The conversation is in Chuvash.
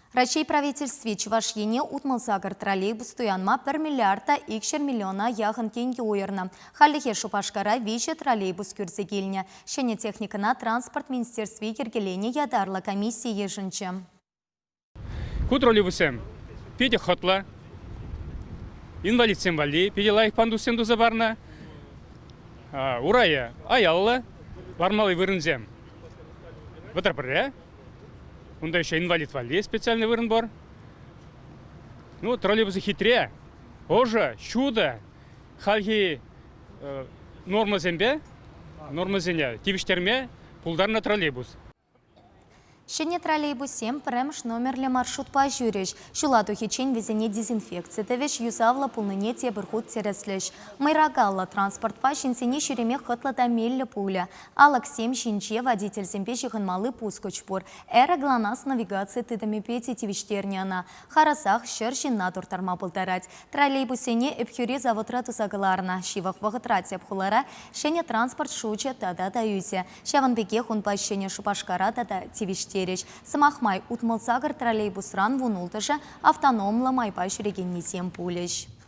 Раҫҫей Правительстви Чӑваш Ене 68 троллейбус туянма пӗр миллиард та 200 миллиона яхӑн тенкӗ уйӑрнӑ. Хальлӗхе Шупашкара виҫӗ троллейбус кӳрсе килнӗ. Ҫӗнӗ техникӑна Транспорт министерстви йӗркеленӗ ятарлӑ комисси йышӑнчӗ. Ку троллейбуссем питӗ хӑтлӑ. Инвалидсем валли питӗ лайӑх пандуссем туса парнӑ. Урайӗ аяллӑ, лармалли вырӑнсем 31. Унта еще инвалид валли специальный вырӑн пур. Ну, троллейбусы хитре, ӑшӑ, ҫутӑ. Хальхи нормӑсемпе, нормӑсене тивӗҫтерме пултарнӑ троллейбус. Ҫӗнӗ троллейбуссем пӗрремӗш номерлӗ маршрутпа ҫӳрӗҫ. Ҫула тухиччен вӗсене дезинфекци тӑвӗҫ, юсавлӑ пулнине тепӗр хут тӗрӗслӗҫ. Мӑйракаллӑ транспортпа ҫынсене ҫӳреме хӑтлӑ та меллӗ пулӗ. Алӑксем ҫинче водительсемпе ҫыхӑнмалли пускӑч пур. Эра ГЛОНАСС навигаци тытӑмӗпе те тивӗҫтернӗ ӑна. Харӑсах 100 ҫынна турттарма пултарать. Троллейбуссене Ӗпхӳри заводра туса кӑларнӑ. Ҫывӑх вӑхӑтра тӗп хулара ҫӗнӗ транспорт шучӗ тата та ӳсӗ. Ҫавӑн пекех унпа Ҫӗнӗ Шупашкара тата тивӗҫтерӗҫ. Сӑмах май, 68 троллейбусран вунулттӑшӗ автономлӑ майпа ҫӳрекеннисем пулӗҫ.